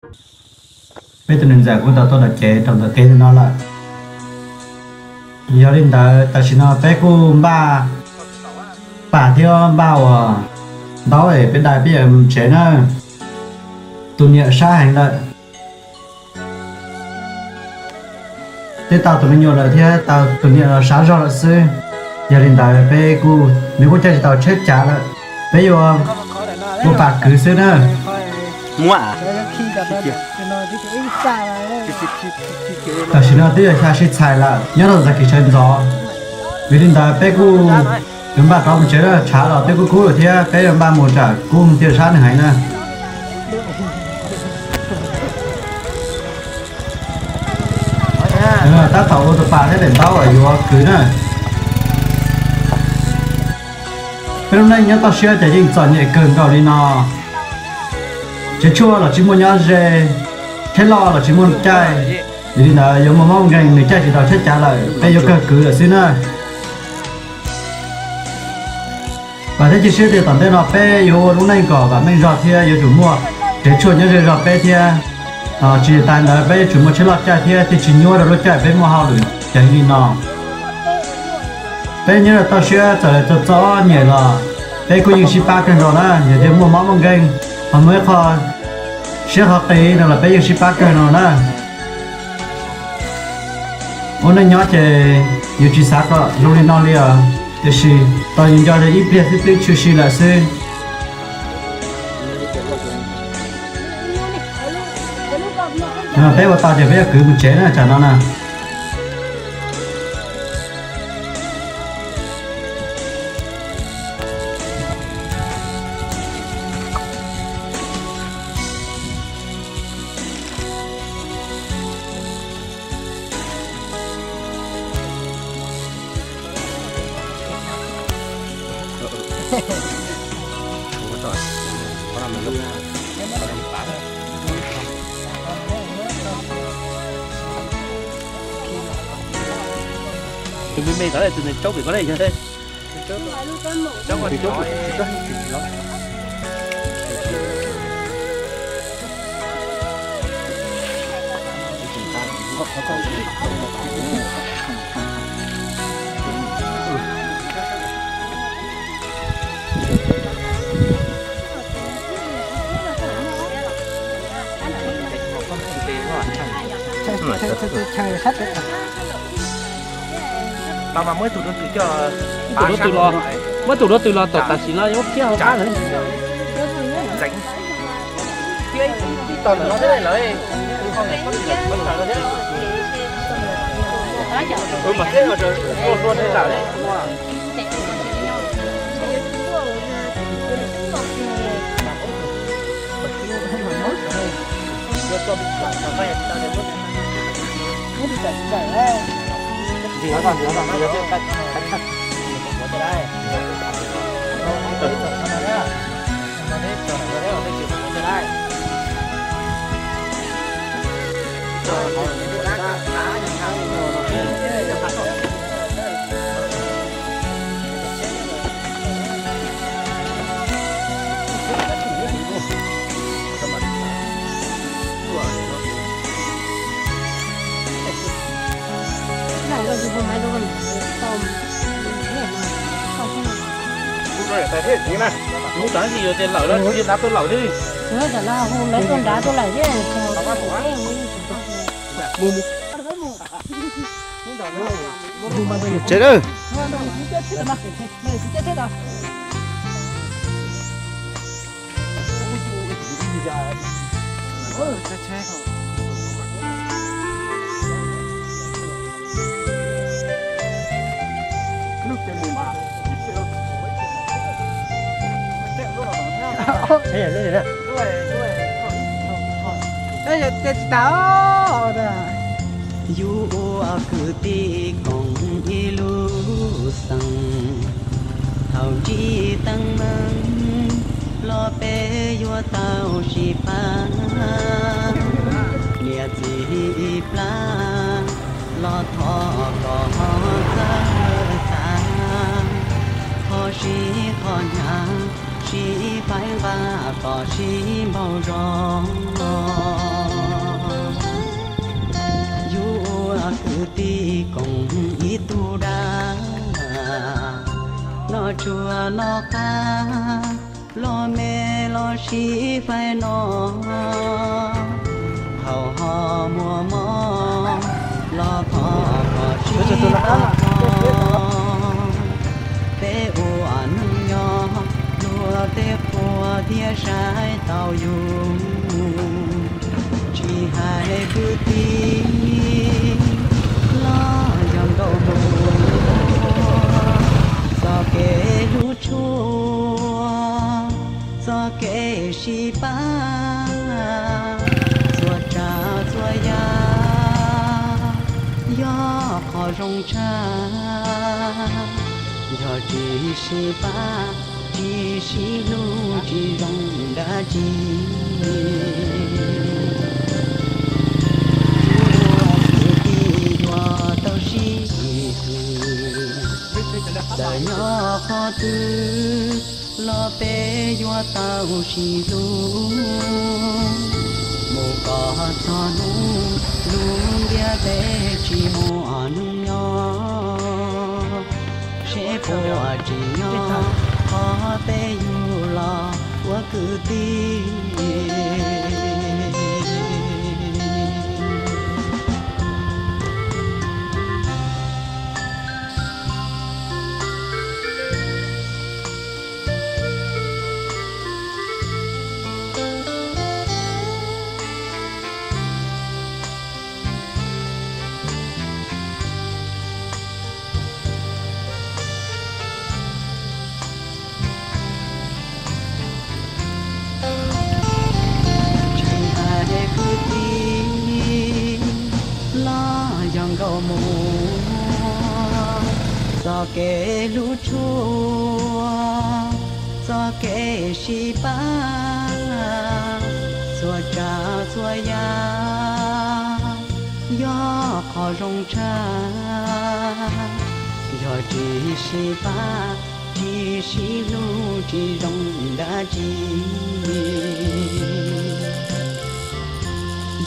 Peb tus niam ntxawm kuj tau tuaj dua cev rau ntawm kev no lawm. Yog li ntawd tam sim no peb kuj npaj pam thiab npaj uas ntaub es peb dai peb yuav mus tsev na. Tus niam sab heev lawm, twb tau tus me nyuam lawm thiab tau tus niam los sab zog lawm xwb. Yog li ntawd peb kuj, nws kuj caij tsis tau tsheb cav lawm, peb yuav ua pam kwv xwb na. Tam sim no twb yog xya sib txhais lawm nyob rau tag kis sawv ntxov. Vim li ntawd peb kuj yuav npaj rov mus tsev na, tshav los twb kub kub lawm thiab peb yuav npaj mus tsam kub mus tiaj sab nws heev na. Tab tom ua tus pas thiab daim ntaub uas yuav kwv na. Peb lub neej nyob toj siab ces yeej txom nyem kawg nkaus li no. Tsev tshuaj los tsis muaj nyob ze, tsheb loj los tsis muaj caij. Yog li ntawd yuav muaj mob nkeeg, nws caij tsis tau tsheb cav lawm, peb yuav kawg kwv lawm xwb na. Vam thiab cia siab tias tom ntej no peb yuav ua lub neej kom vam meej zog thiab yuav tsum muaj tsev tshuaj nyob ze zog peb thiab. Tsis tas ntawd peb yuav tsum muaj tsheb loj caij thiab thiaj tsis nyuaj rau lub caij peb muaj hauj lwm ceev li no. Peb nyob rau toj siab txawm txom txom nyem los peb kuj yeej sib pab kawg nkaus na, yog tias muaj mob muaj nkeeg, ho muaj ib qho siab qhov qis no los peb yeej sib pab kawg no na. Ua neej nyob ces yus tsis xav kom zoo li no li os, tiam sis tos yus nco ib pliag xwb twb tshwm sim lawm xwb. Peb ua tau ces peb yuav kwv mus tsev na tsam no na. Tus me me tod tus niag tsaub pem koj ne yog. Muab tus duab tws los, muab tus duab tws los tom tam sim no yuav muab kiag hauv qab lawm. Mus tsev, mus tsev, mus tsev. Mus tsev lawm. Yus ua kwv tij koom ib lub xeem, thaum ntsib teeb meem los peb yuav tau sib pab. Niam txiv ib plab los thov kom ho txawj xav, qhov sib qhov hnyav sib faib nqa kom sib npaug zog. Tib koom ib tug dab, noj tsuag noj qab, los me los sib faib no, thaum ho muaj mob los thov kom sib pab pog. Peb ua neej nyob luag tej qhua thiaj saib tau yus. Tsis hais kwv tij los yog nkauj muam, txoj kev hlub tshua, txoj kev sib pab, txhua tsav txhua yam yog qhov zoo tshaj. Yog tsis sib pab, tsis sib hlub, tsis zoo dab tsi. Ua kwv tij yuav tau sib hwm, txawm nyob qhov twg los peb yuav tau sib hlub. Mus kom txog hnub lub ntiaj teb tsis muaj hnub nyob, seb puas tsim nyog qhov peb yug los ua kwv tij. Tsis hais kwv tij los yog nkauj muam, txoj kev hlub tshua, txoj kev sib pab, txhua tsav txhua yam yog qhov zoo tshaj. Yog tsis sib pab, tsis sib hlub, tsis zoo dab tsi.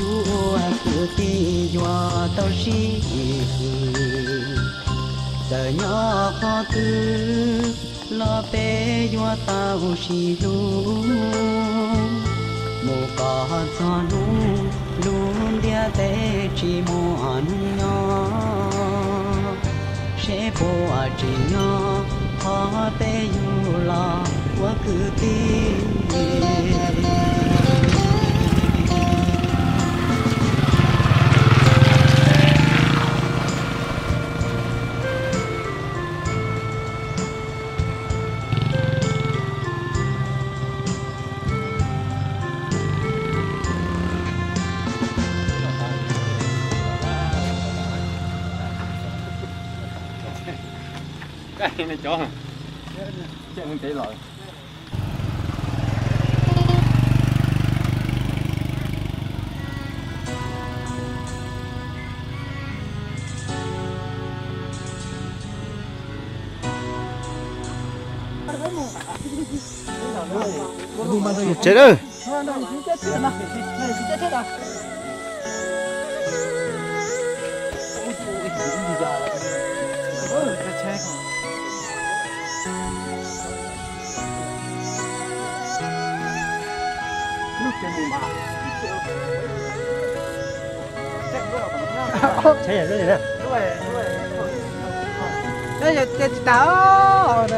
Yuav ua kwv tij yuav tau sib hwm, txawm nyob qhov twg los peb yuav tau sib hlub. Mus kom txog hnub lub ntiaj teb tsis muaj hnub nyob, seb puas tsim nyog qhov peb yug los ua kwv tij. Tsev lawm. Tsis tas.